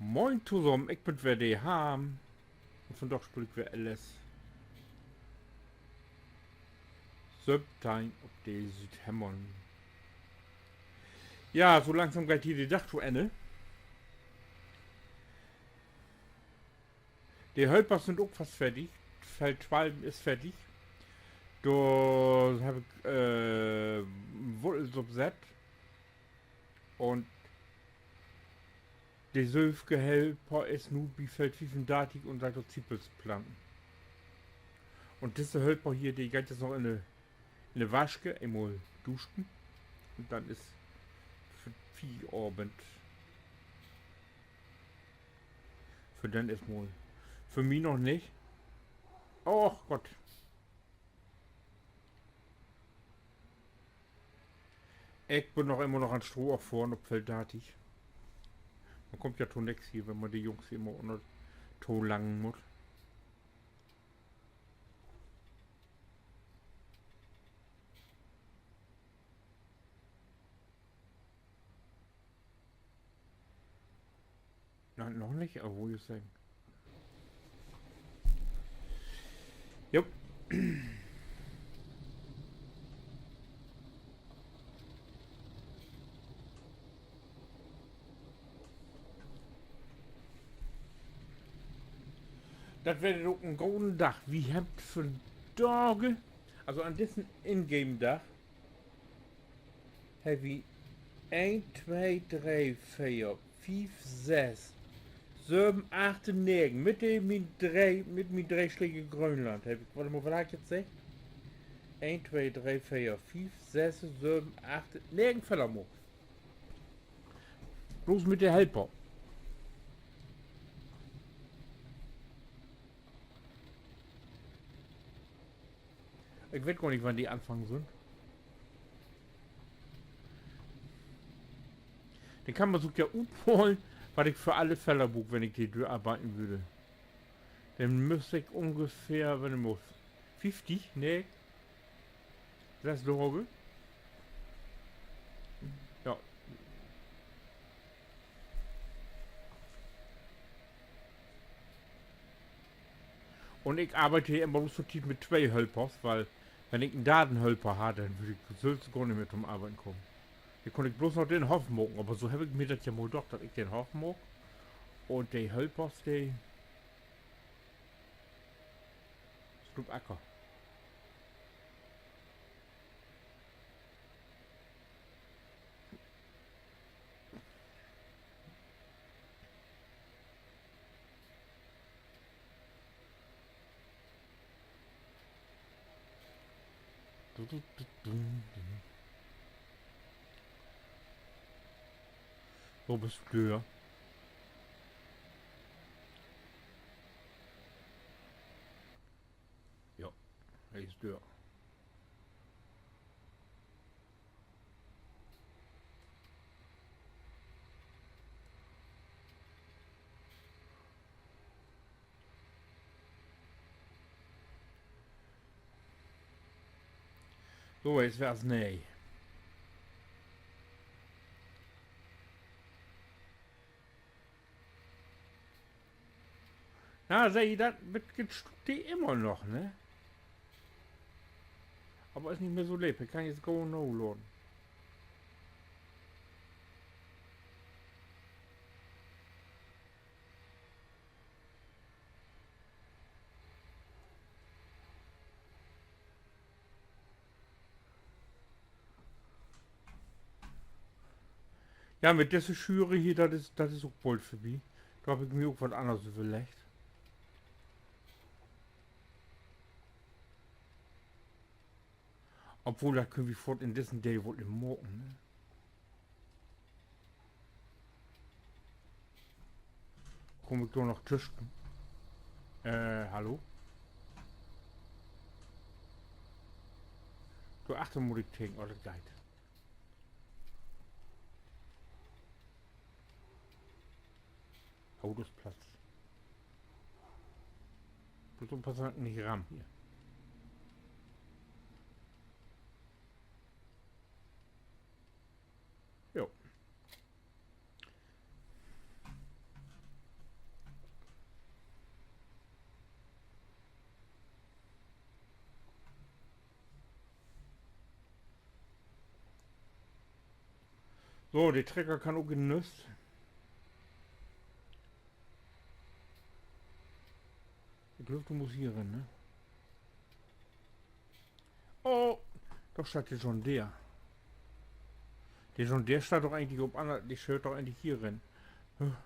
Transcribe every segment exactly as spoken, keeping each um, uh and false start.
Moin tosamen, ik bün weer de Harm. Un vandaag speel ik weer L S söventeihn op de Südhemmern. Ja, so langsam geiht hier de Dag to Enne. De Hölpers sünd ok fast fertig. Feld twalf is fertig. Dor heff ik, äh, Wuttels op sett. Un de sövte Hölper is nu bi Feld fiefundartig un deit dor Ziepels planten. Un disse Hölper hier, de geiht jetzt noch in de, in de Waschke, eenmal duschen. Un denn is Fe-, Fieravend. För den eerstmal. För mi noch nich. Och Gott. Ik bün noch immer noch an Stroh affohren op Feld dartig. Man kummt ja to nix hier, wenn man de Jungs hier immer ünner to langen mutt. Na, noch nich, aver wull ik seggen. Jo. Dat weer denn ok en goden Dag. Wi hebbt vandage, also an dissen Ingame-Dag, hebbt wi een, twee, dree, veer, fief, sess, söven, acht, negen. Mit de, mien dree, mit mien dree Schläge Gröönland heff ik, wart mal, wat harr ik nu seggt? Een, twee, dree, veer, fief, sess, söven, acht, negen Feller maakt. Bloots mit de Hölper. Ik weet gor nich, wann de anfangen sünd. Denn kann man sük ja utmalen, wat ik för alle Feller bruuk, wenn ik de dörarbeiden wöör. Denn müss ik ungefähr, wenn ik mal, fieftig, nee, sess Daag. Ja. Un ik arbeid hier immer so tief mit twee Hölpers, wiel wenn ik en darden Hölper harr, denn würr ik sülvst gor nich mehr to'n Arbeiden kamen. Denn kunn ik bloots noch den Hoff maken, aver so heff ik mi dat ja mal dacht, dat ik den Hoff maak un de Hölpers, de Stück Acker. Wo büst du? Ja, he is dör. So, nu weer as nee. Na, seh ji dat? Mit, mit Stuck, de immer noch, ne? Aver is nich mehr so leep. He kann jetzt gor naladen. Ja, mit disse Schüre hier, dat is, dat is ok bold vörbi. Dor heff ik mi ok wat anners överleggt. Obwohl, dat köönt wi foorts in dissen Deel woll maken, ne? Kumm ik dor noch tüschen? Äh, hallo? Dor achter mutt ik tegen, oh, dat geiht. Oh, dat is Platz. Bloots oppassen, dat ik nich ram hier. Jo. So, de Trecker kann ok in Nüst. Ik glööv, du musst hier rin, ne? Oh, dor steiht de John Deere. De John Deere steiht doch egentlich op anner, de schööt doch egentlich hier rin. Huh.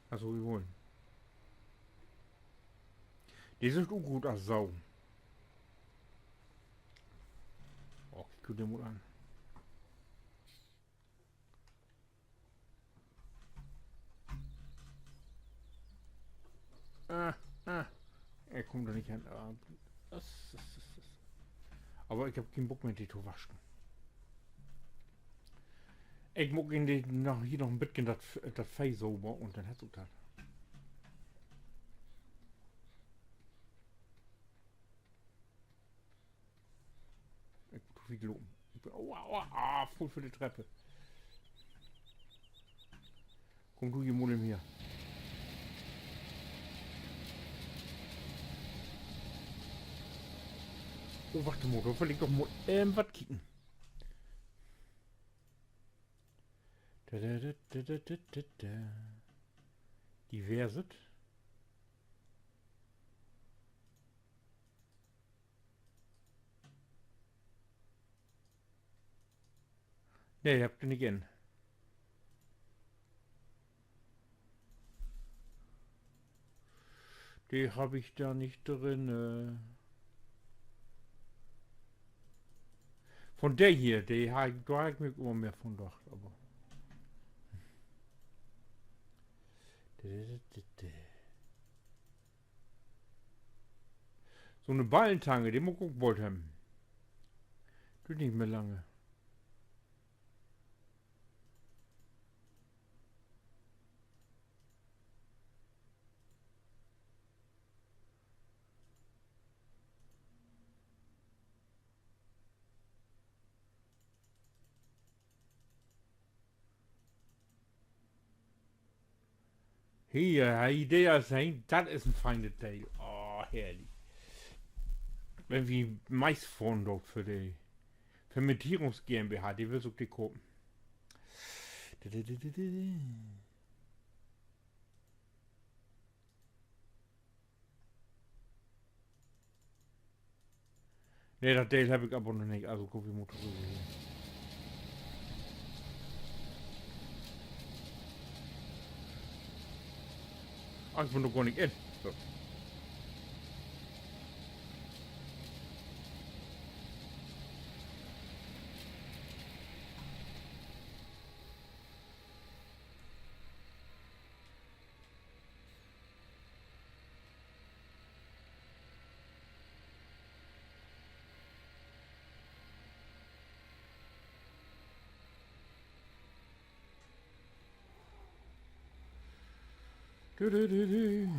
Also, wi wullen. De süht ok goot as Sau. Oh, kiek di de mal an. Ah, ah. Ik kumm dor nich hen. Ah, dat, dat, dat. Aver ik hebb keen Bock mehr, de to waschen. Ik maak in de, noch, hier noch en beten dat, dat Veeh sauber un denn hest du ok dat. Ik mutt wiet lopen. Ik bün, au, au, au, ah, vull för de Treppe. Kumm du hier mal even hier. Oh, wacht mal, dor will ik doch mal even wat kieken. Da, da, da. Diverset. Nee, hebb ik dor nich in. De hebb ik dor nich drin, äh. Von de hier, de harr ik, dor harr ik mi ok immer mehr von dacht, aver. So 'ne Ballentange, de mutt ik ok bold hebben. Düürt nich mehr lange. Hier, Ideas, he, dat is en feinet Deel. Oh, herrlich. Wenn wi Mais fohren doot för de Fermentierungs-GmbH, de will sük ok de kopen. Nee, dat Deel hebb ik aver noch nich, also kumm, wi mutten röver hier. Ah, ik bün noch gor nich in. So. Du, du, du, du.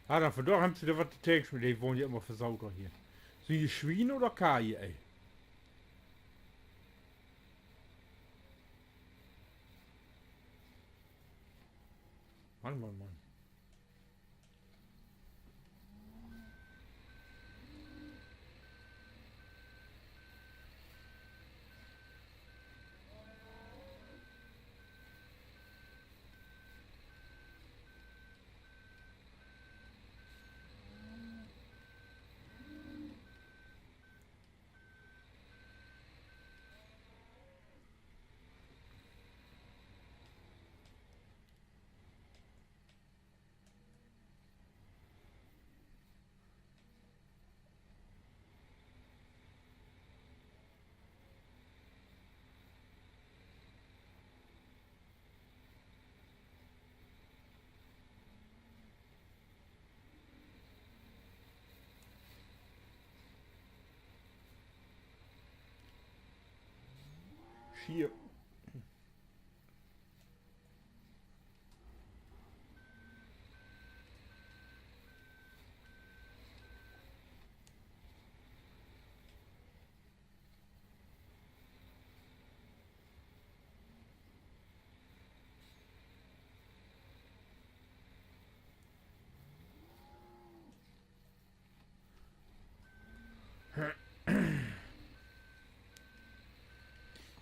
Ah, denn vandaag hebbt se dor wat tegenschmieten. De weren ja immer versaut hier. Sünd de Swien oder Keih, ey? Mann, Mann, Mann. Schier.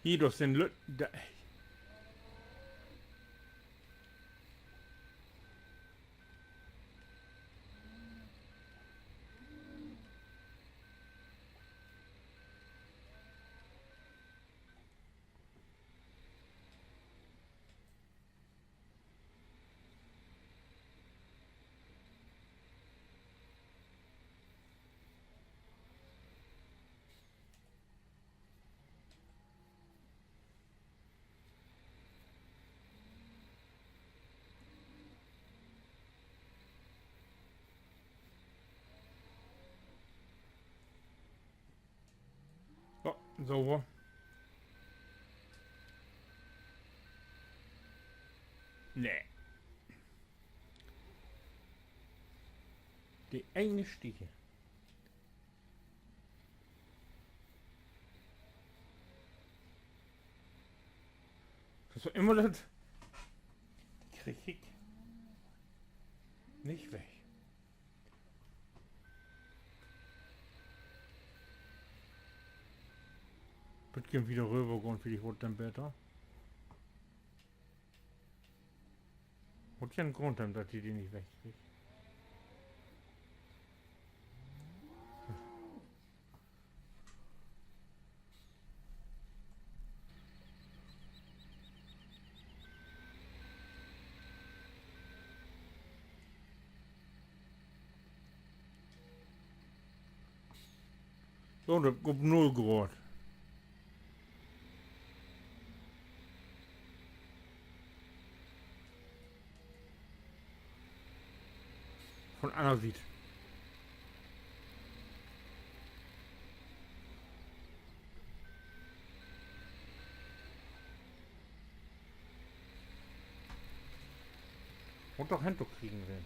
Hier, dat sünd Lüt-, da- Oh, sauber. Nee. De ene Stieg. Dat is immer dat. Krieg ik nich weg. Beten wieder röver gahn, villicht warrt dat denn beter. Mutt ja en Grund hebben, dat de de nich wegkriggt. So, dat op null Graad. Von anner Siet. Mutt doch hentokriegen ween.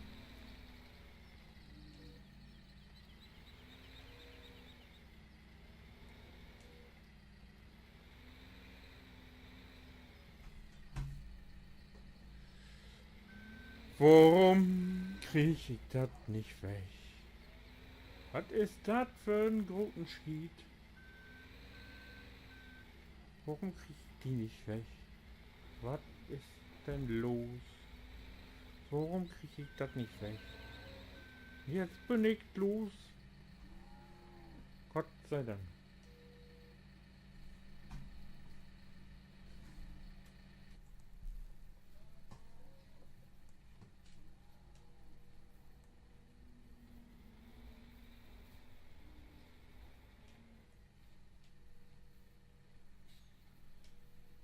Worüm krieg ik dat nich weg? Wat is dat för en groten Schiet? Worüm krieg ik de nich weg? Wat is denn los? Worüm krieg ik dat nich weg? Jetzt bün ik los. Gott sei Dank.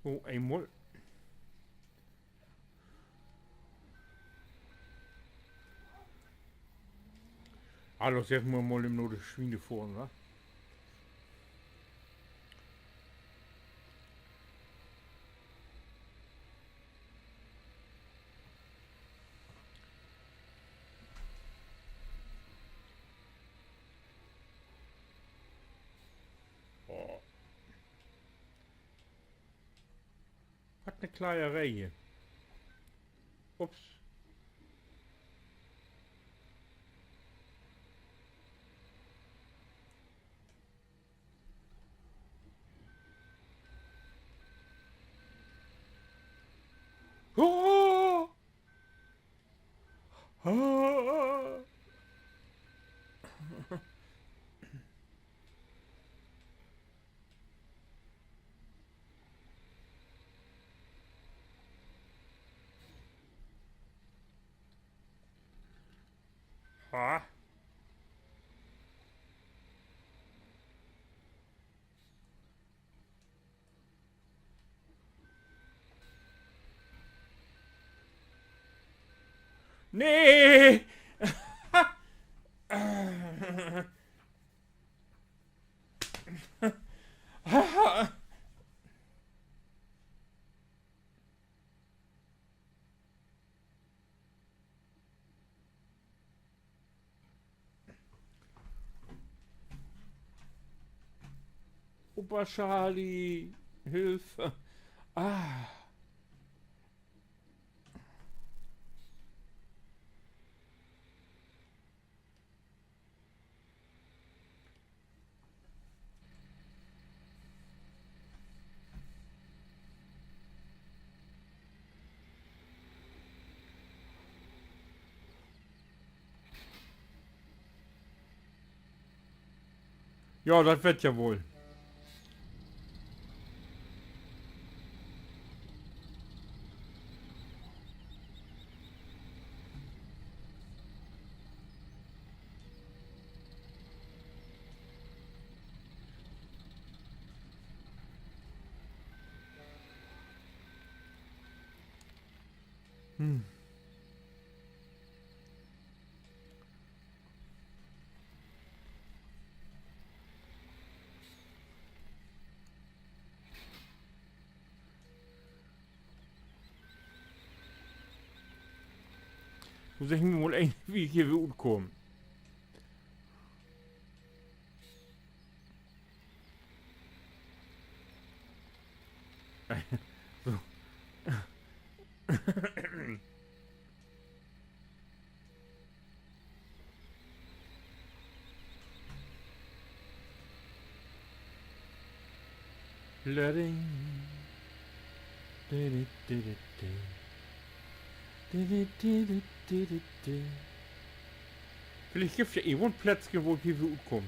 Oh, eenmal. Hallo, segg mal, mal even na de Swiene fohren, wa? Oh. Wat 'ne Kleieree hier. Ups. Oh! Ah! Ha. Nee! Opa Charlie, Hilfe. Ah. Ja, dat warrt ja woll. Hm. Nu segg mi mal een, wo ik hier weer utkaam. So. Loading. Villicht gifft ja irgendwo en Plätzken, wo ik hier weer utkaam.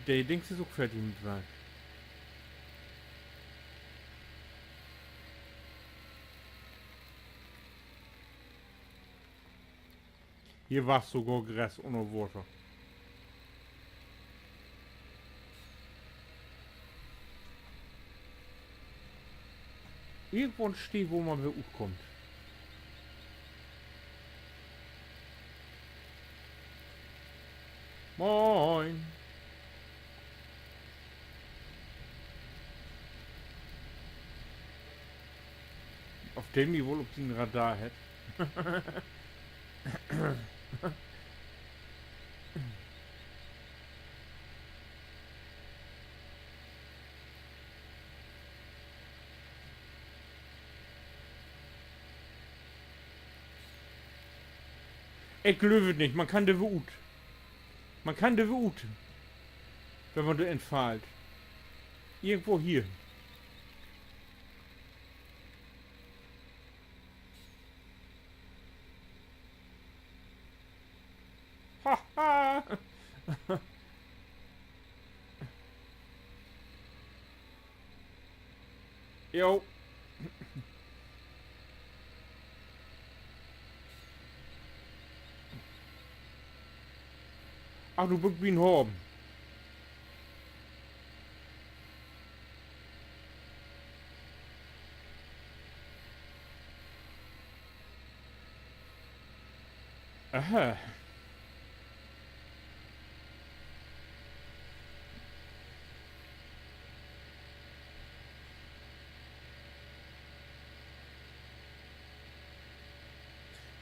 De Dings is ok fertig mit Wark. Hier wasst sogor Gras ünner Water. Irgendwo en Steed, wo man weer utkummt. Moin. Of de mi woll op sien Radar hett. Ik glööv et nich. Man kann dor weer ut. Man kann dor weer ut. Wenn man dor infallt. Irgendwo hier. Haha. Jo. Ach, nu bün ik bi'n Haven. Aha.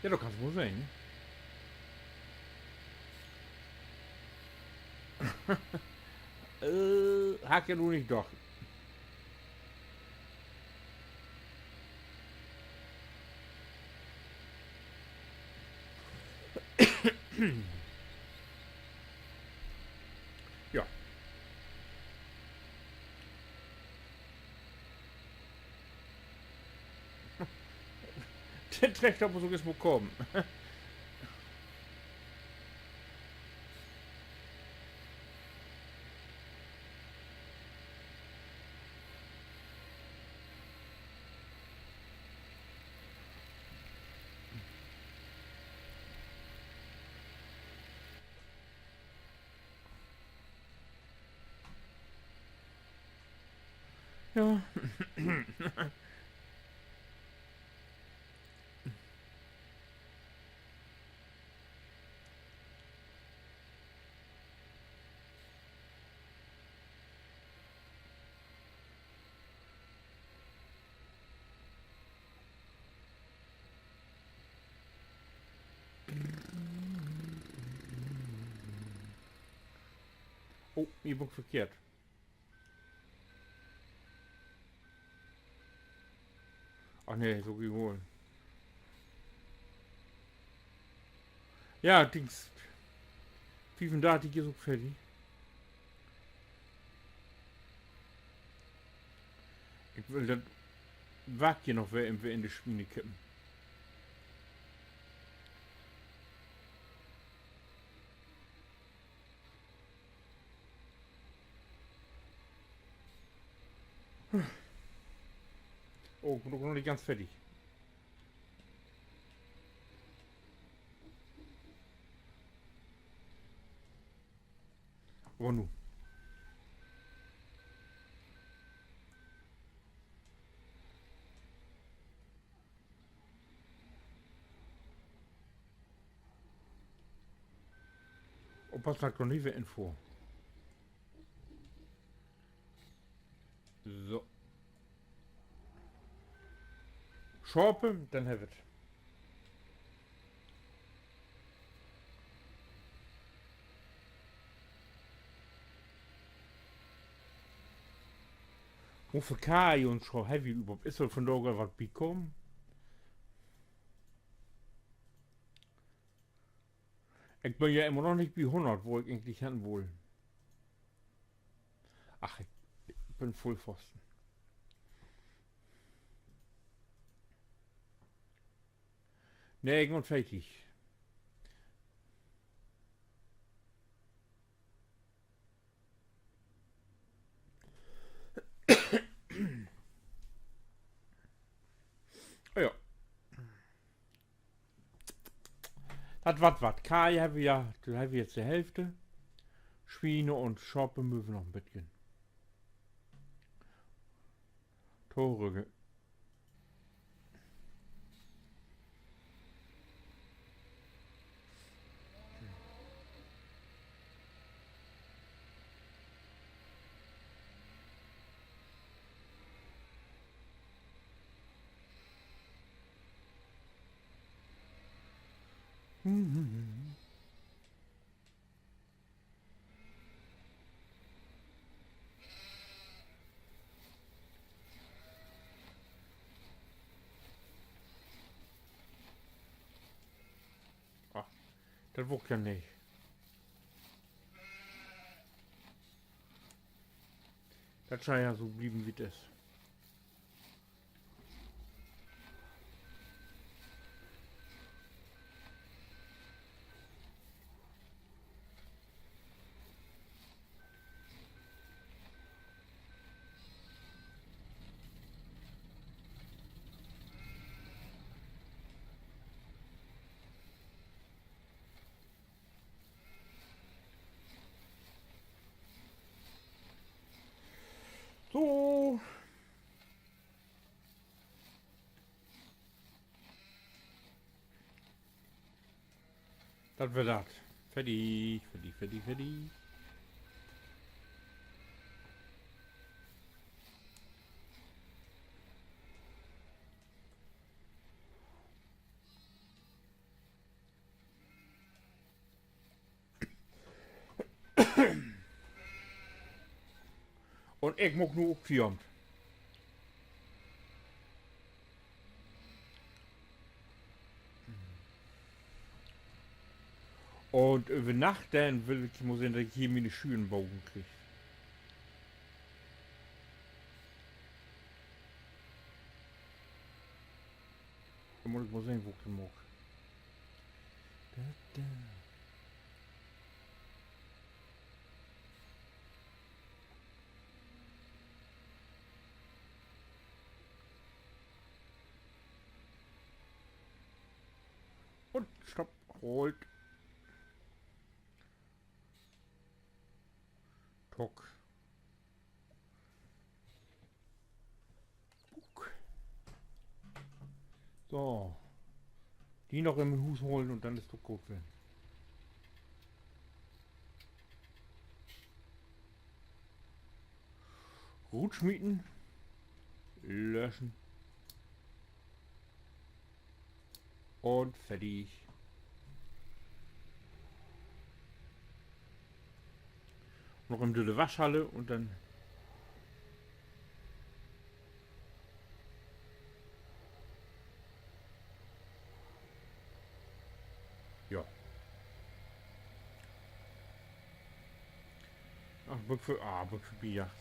Ja, dat kannst mal sehn. Äh, harr ik ja nu nich dacht. Ja. De Trechter mutt ok eerst mal kamen. Ja. Oh, hier bün ik verkehrt. Ach nee, so geh ik woll. Ja, Dings. Fiefundartig is ok fertig. Ik will dat Wark hier noch weer, weer in de Swienekippen. Oh, ik bün ok noch nich ganz fertig. Aver nu. Oppassen, dat ik dor nich weer in fohr. So. Schape, denn heff ik 't. Woveel Kajen un so heff wi överhaupt? Is dor vundaag al wat bikamen? Ik bün ja immer noch nich bi hunnert, wo ik egentlich hen wull. Ach, ik, ik bün vull Fasten. Negenunveertig. Ja. Dat warrt wat. Kajen hebbt wi ja, dor hebbt wi nu de Hälfte. Swiene un Schaap mööt wi noch en beten torügge. Ach, dat wull ik ja nich. Dat schall ja so blieven, wie 't is. So. Dat weer dat. Fertig, fertig, fertig, fertig. Un ik maak nu ok Fierabend. Un över Nacht denn will ik mal sehn, dat ik hier miene Schüür boven krieg. Denn mutt ik mal sehn, wo ik dat maak. Da, da. Un stopp, holt. Tock. Guck. So. De noch in mien Huus holen un denn is dat ok goot weer. Rutsmieten. Löschen. Un fertig. Noch en lütte Waschhalle un denn, ja. Ach, Bück för, ah, Bück för Bijacht.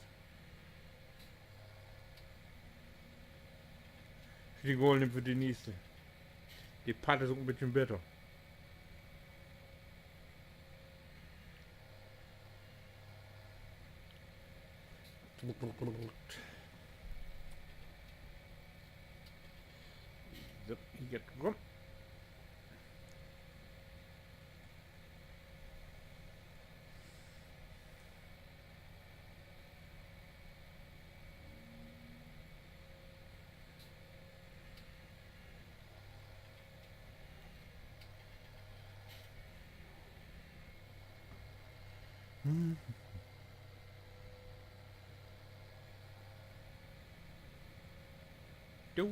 Egal, nehmt wi de nächste. De Padd is ok en beten beter. So, hier geiht rüm. Du.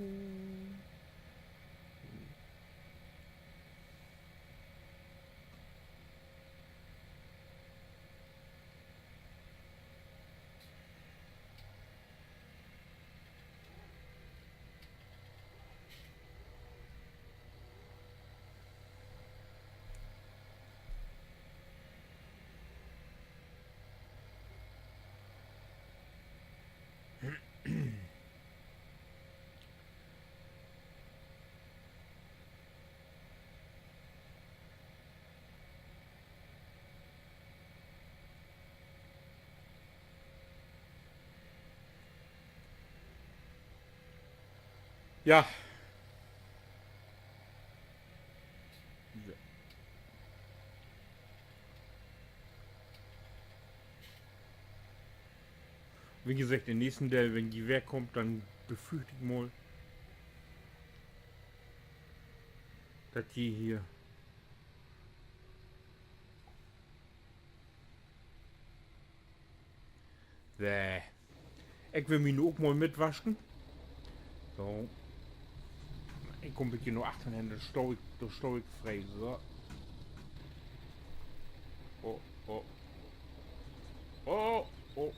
Ja. Wie gesagt, den nächsten Deel, wenn de weer kummt, denn befürcht ik mal, dat de hier So. Ik will mi nu ok mal mitwaschen. So. Ik kumm beten na achtern hen, dor stah ik, dor stah ik free, so. Oh, oh. Oh, oh.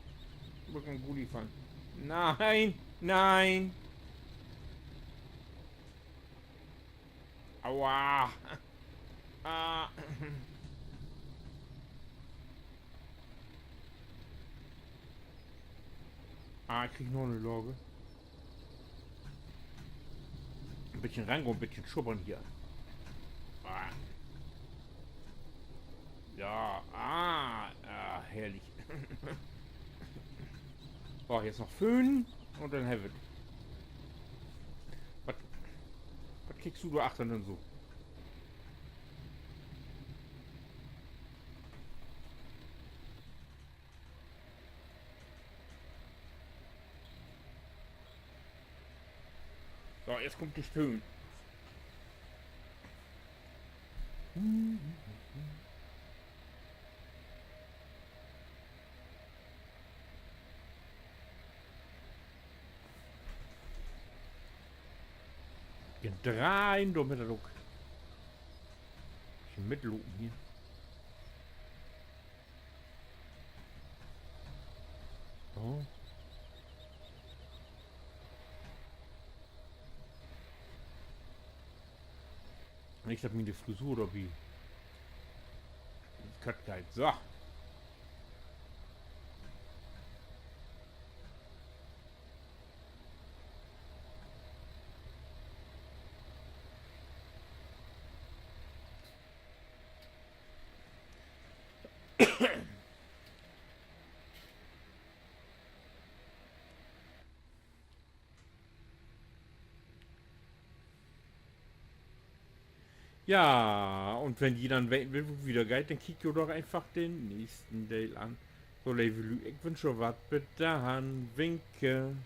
Mutt en Gulli fangen. Nein, nein. Aua. Ah. Ah, ik krieg noch 'ne Lage. En beten rangahn, en beten schubbern hier. Ah. Ja, ah, ah, herrlich. So, nu noch föhnen un denn hebb wi 't. Wat, wat kickst du dor achtern denn so? So, nu kummt de Stöhn. Hier dreihn, dormit dat ok. Beten mitlopen hier. So. Nich, dat miene Frisur dorbi kaputt geiht. So. Ja, un wenn ji denn weten wüllt, wo 't wiedergeiht, denn kiekt jo doch eenfach den nächsten Deel an. So, leve Lüüd, ik wünsch jo wat. Bit denn. Winke.